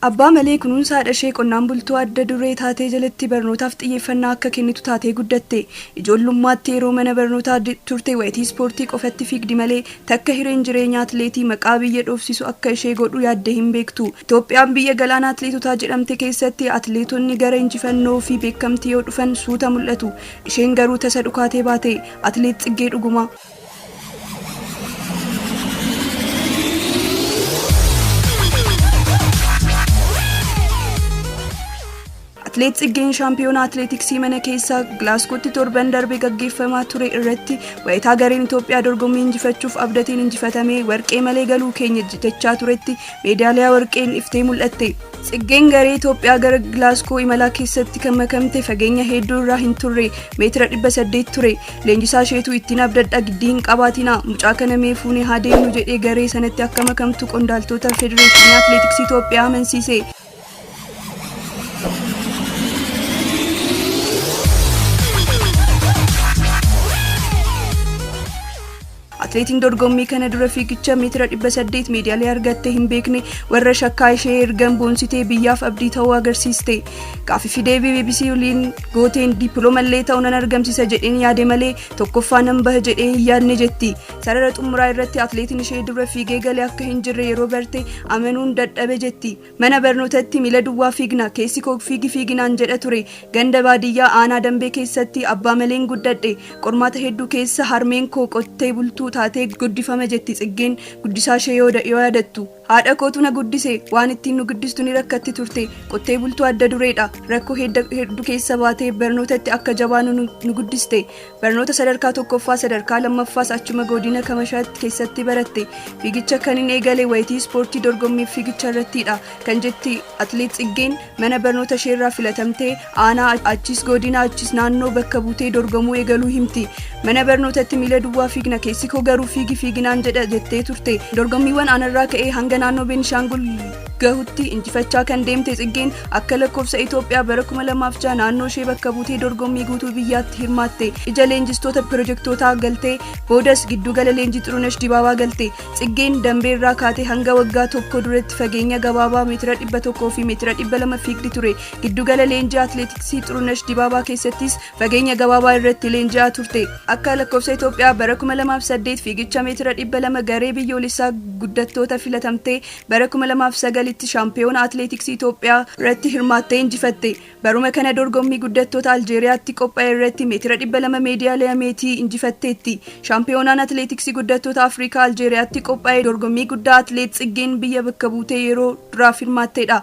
Abbaa malee kunuunsa haadha ishee qonnaan bultuu adda duree taatee jalatti barnootaaf xiyyeeffannaa akka kennitu taatee guddatte. Ijoollummaatti yeroo mana barnootaa turte wayitii ispoortii qofatti fiigdi malee takka hireen jireenya atileetii maqaa biyya dhoofsisu akka ishee godhu yaaddee hin beektu. Itoophiyaan biyya galaana atileetotaa jedhamte keessatti atileetonni gara injifannoo fi beekamtii yoo dhufan suuta mul'atu. Isheen garuu tasa dhukaatee baate. Atileet Tsiggee Dhugumaa. Atileet Tsiggeen shaampiyoonaa atileetiksii mana keessaa Gilaasgootti torban darbe gaggeeffamaa ture irratti wayitaa gareen Itoophiyaa dorgommii injifachuuf abdateen injifatamee warqee malee galuu keenya jechaa turetti meedaaliyaa warqeen iftee mul'atte. Tsiggeen garee Itoophiyaa gara Gilaasgoo imalaa keessatti kan makamte fageenya hedduu irraa hin turre, meetira 800 ture. Leenjisaa isheetu ittiin abdadha, giddii hin qabaatina, mucaa kana mee fuunee haa deemnu jedhee garee sanatti akka makamtu qondaaltota Federeeshinii Atileetiksii Itoophiyaa amansiise. Atileetiin dorgommii kana dura fiigicha meetira 800 meedaaliyaa argattee hin beekne warra shakkaa ishee ergan boonsitee biyyaaf abdii ta'uu agarsiiste. Gaaffii fi deebii BBC waliin gooteen dippiloomallee ta'uu nan argamsiisa jedheen yaade malee tokkoffaa nan baha jedhee hin yaadne jetti. Sarara xumuraa irratti atileetiin ishee dura fiigee gale akka hin jirre yeroo barte amanuun dadhabe jetti. Mana barnootatti miila duwwaa fiigna, keessi koo fiigi fiigi naan jedha ture. Ganda baadiyyaa aanaa Dambee keessatti abbaa maleen guddadhe. Qormaata hedduu keessa harmeen koo qottee bultuu taatee guddifama jetti Tsiggeen guddisaa ishee yoo yaadattu. Haadha kootu na guddise, waan ittiin nu guddistu ni rakkatti turte. Qottee bultuu adda dureedha. Rakkoo hedduu keessa baatee barnootatti akka jabaannu nu guddiste. Barnoota sadarkaa tokkoffaa, sadarkaa lammaffaas achuma godina Kamashaatti keessatti baratte. Fiigicha kan hin eegale wayitii ispoortii dorgommiif fiigicha irrattidha kan jetti Atileet Tsiggeen, mana barnoota isheerraa filatamtee aanaa, achis godina, achis naannoo bakka buutee dorgomuu eegaluu himti. Mana barnootatti miila duwwaa fiigna, keessi koo garuu fiigi fiiginaan jedha jettee turte. Dorgommiiwwan aanarraa ka'ee hanga naannoo Beenishaangul gahutti injifachaa kan deemte Tsiggeen, akka lakkoofsa Itoophiyaa bara 2006 naannoo ishee bakka buutee dorgommii guutuu biyyaatti hirmaatte. Ija leenjistoota pirojektootaa galtee boodas giddugala leenjii Xurunesh Dibaabaa galte. Tsiggeen Dambeerraa kaatee hanga waggaa tokko duratti fageenya gabaabaa meetira 100 fi meetira 200 fiigdi ture. Giddugala leenjii atileetiksii Xurunesh Dibaabaa keessattis fageenya gabaabaa irratti leenji'aa turte. Akka lakkoofsa Itoophiyaa bara 2008 fiigicha meetira 200 garee biyyoolessaa guddattoota filatamtee bara 2009tti shaampiyoona atileetiksii Itoophiyaa irratti hirmaattee injifatte. Baruma kana dorgommii guddattoota Aljeeriyaatti qophaa'e irratti meetira 200 meedaaliyaa meetii injifatteetti. Shaampiyoonaan atileetiksii guddattoota Afrikaa Aljeeriyaatti qophaa'e dorgommii guddaa atileet Tsiggeen biyya bakka buutee yeroo duraaf hirmaatteedha.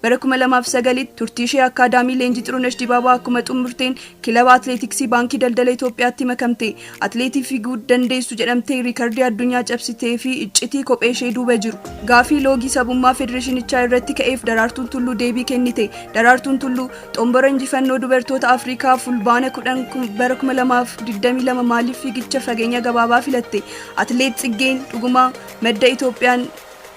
Bara 2009tti turtii ishee akkaadaamii leenjii Xurunesh Dibaabaa akkuma xumurteen kilaba atileetiksii Baankii Daldala Itoophiyaatti makamte. Atileetii fiiguu dandeessu jedhamtee riikardii addunyaa cabsitee fi iccitii kophee ishee duuba jiru. Gaafii loogii sabummaa federeeshinichaa irratti ka'eef Daraartuun Tulluu deebii kennite. Daraartuun Tulluu xombora injifannoo dubartoota Afrikaa Fulbaana 10 bara 2022 maaliif fiigicha fageenya gabaabaa filatte? Atileet Tsiggeen Dhugumaa madda Itoophiyaan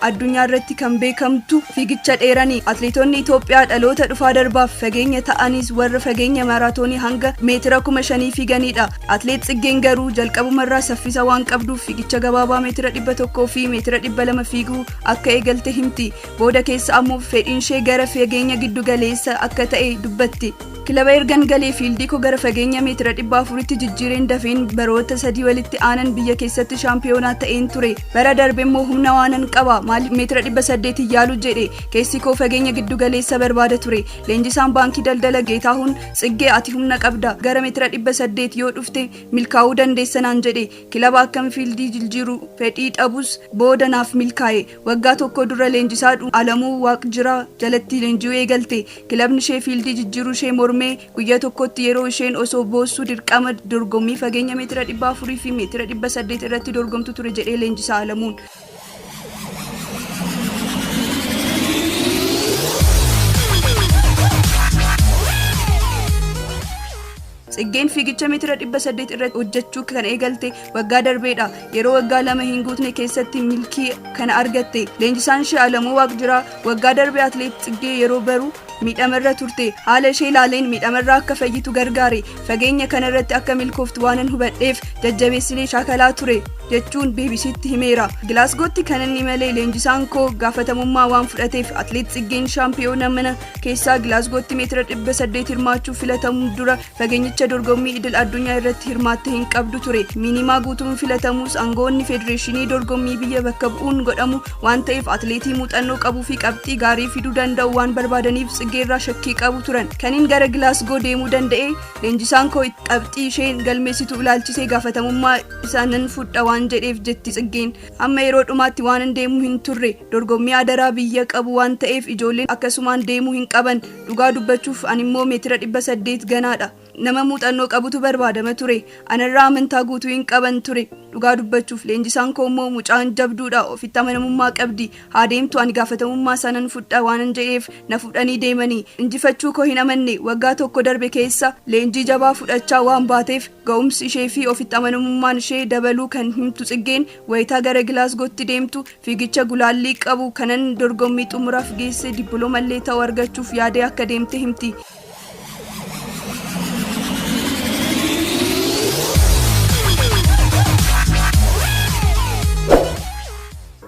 addunyaa irratti kan beekamtu fiigicha dheerani. Atileetonni Itoophiyaa dhaloota dhufaa darbaaf fageenya ta'anis warra fageenya maaraatoonii hanga meetira 5,000 fiiganidha. Atileet Tsiggeen garuu jalqabumarraa saffisa waan qabduuf fiigicha gabaabaa meetira 100 fi meetira 200 fiiguu akka eegalte himti. Booda keessa ammoo fedhiin ishee gara fageenya giddu galeessa akka ta'e dubbatti. Kilaba ergan galee fiildii koo gara fageenya meetira 400tti jijjiireen dafeen baroota sadii walitti aanan biyya keessatti shaampiyoonaa ta'een ture. Bara darbe immoo humna waanan qaba, maaliif meetira 800 yaalu jedhe, keessi koo fageenya giddu galeessa barbaada ture. Leenjisaan Baankii Daldala Geetaahuun, Tsiggee ati humna qabda, gara meetira 800 yoo dhufte milkaa'uu dandeessa naan jedhe. Kilaba akkan fiildii jijjiiru fedhii dhabus booda naaf milkaa'e. Waggaa tokko dura leenjisaa Alamuu Waaqjiraa jalatti leenji'uu eegalte. Kilabni ishee fiildii jijjiiruu ishee mormee guyyaa tokkotti yeroo isheen osoo boossuu dirqama dorgommii fageenya meetira 400 fi meetira 800 irratti dorgomtu ture jedhee leenjisaa Alamuun. Tsiggeen fiigicha meetira 800 irratti hojjechuu kan eegalte waggaa darbeedha. Yeroo waggaa lama hin guutne keessatti milkii kana argatte. Leenjisaan ishee Alamuu Waaqjiraa waggaa darbe atileet Tsiggee yeroo baru Miidhamarra turte. Haala ishee ilaaleen miidhamarraa akka fayyitu gargaare. Fageenya kanarratti akka milkooftu waanan hubadheef jajjabeessilee shaakalaa ture, jechuun BBCtti himeera. Gilaasgootti kan inni malee leenjisaan koo gaafatamummaa waan fudhateef. Atleet Tsiggeen shaampiyoona mana keessaa Gilaasgootti meetira 800 hirmaachuuf filatamuu dura fageenyicha dorgommii idil addunyaa irratti hirmaatte hin qabdu ture. Miinimaa guutuun filatamus aangoonni federeeshinii dorgommii biyya bakka bu'uun godhamu waan ta'eef atleetii muuxannoo qabuu fi qabxii gaarii fiduu danda'u waan barbaadaniif Tsiggeerraa shakkii qabu turan. Kaniin gara Gilaasgoo deemuu danda'e leenjisaan koo qabxii isheen galmeessitu ilaalchisee gaafatamummaa isaa nan fudha waan jedheef, jetti Tsiggeen. Amma yeroo dhumaatti waan hin deemuu hin turre. Dorgommii adaraa biyya qabu waan ta'eef ijoolleen akkasumaan deemuu hin qaban. Dhugaa dubbachuuf animmoo meetira 800 ganaadha. Nama muuxannoo qabutu barbaadama ture. Anarraa amantaa guutuu hin qaban ture. Dhugaa dubbachuuf leenjisaan koo immoo mucaan jabduudha, ofitti amanamummaa qabdi, haa deemtu, ani gaafatamummaa sanan fudha waanan jedheef na fudhanii deemanii. Injifachuu koo hin amanne. Waggaa tokko darbe keessa leenjii jabaa fudhachaa waan baateef ga'umsi ishee fi ofitti amanamummaan ishee dabaluu kan himtu Tsiggeen, wayitaa gara Gilaasgootti deemtu fiigicha gulaallii qabu kanan dorgommii xumuraaf geesse dippiloomallee ta'u argachuuf yaadee akka deemte himti.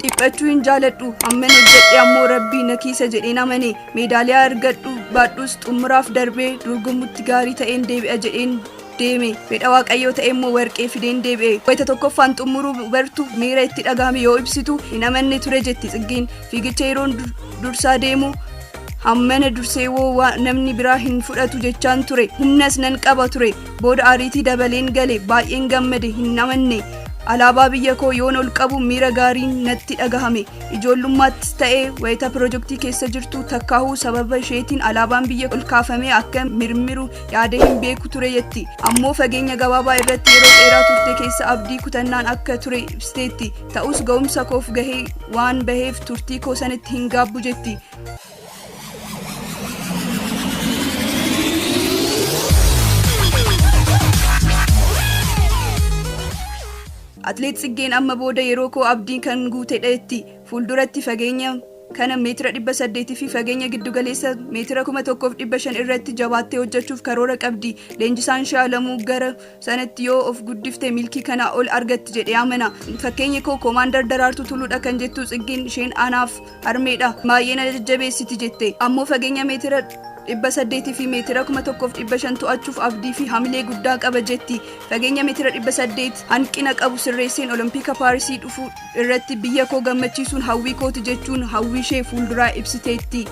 Dhiphachuu hin jaaladhu. Hamman hojjedhe ammoo Rabbii na kiisa jedheen amane. Meedaaliyaa argadhu baadhus xumuraaf darbee dorgomutti gaarii ta'een deebi'a jedheen deeme. Fedha Waaqayyoo ta'e immoo warqee fideen deebi'e. Wayita tokkoffaan xumuruu bartu miira itti dhagahame yoo ibsitu hin amanne ture, jetti Tsiggeen. Fiigicha yeroon dursaa deemu hammana dursee woo namni biraa hin fudhatu jechaan ture. Humnas nan qaba ture. Booda ariitii dabaleen gale. Baay'een gammade, hin amanne. Alaabaa biyya koo yoon ol qabu miira gaariin natti dhagahame. Ijoollummaattis ta'ee wayita pirojektii keessa jirtu takkaahuu sababa isheetiin alaabaan biyya ol kaafamee akka mirmiru yaadee hin beeku ture, jetti. Ammoo fageenya gabaabaa irratti yeroo dheeraa turte keessa abdii kutannaan akka ture ibsiteetti. Ta'us ga'umsa koof gahee waan baheef turtii koo sanitti hin gaabbu, jetti. Atleet Tsiggeen amma booda yeroo koo abdiin kan guutedha jetti. Fuulduratti fageenya kana meetira 800 fi fageenya giddugaleessa meetira 1500 irratti jabaattee hojjechuuf karoora qabdi. Leenjisaan ishee Alamuu gara sanatti yoo of guddifte milkii kanaa ol argatti jedhee amana. Fakkeenyi koo Koomaandar Daraartuu Tuluudha kan jettu Tsiggeen, isheen anaaf harmeedha. Baay'ee na jajjabeessiti, jette. Ammoo fageenya meetira 800 fi meetira 1500 to'achuuf abdii fi hamilee guddaa qaba, jetti. Fageenya meetira 800 hanqina qabu sirreesseen Olompika Paarisii dhufuu irratti biyya koo gammachiisuun hawwii kooti, jechuun hawwii ishee fuulduraa ibsiteetti.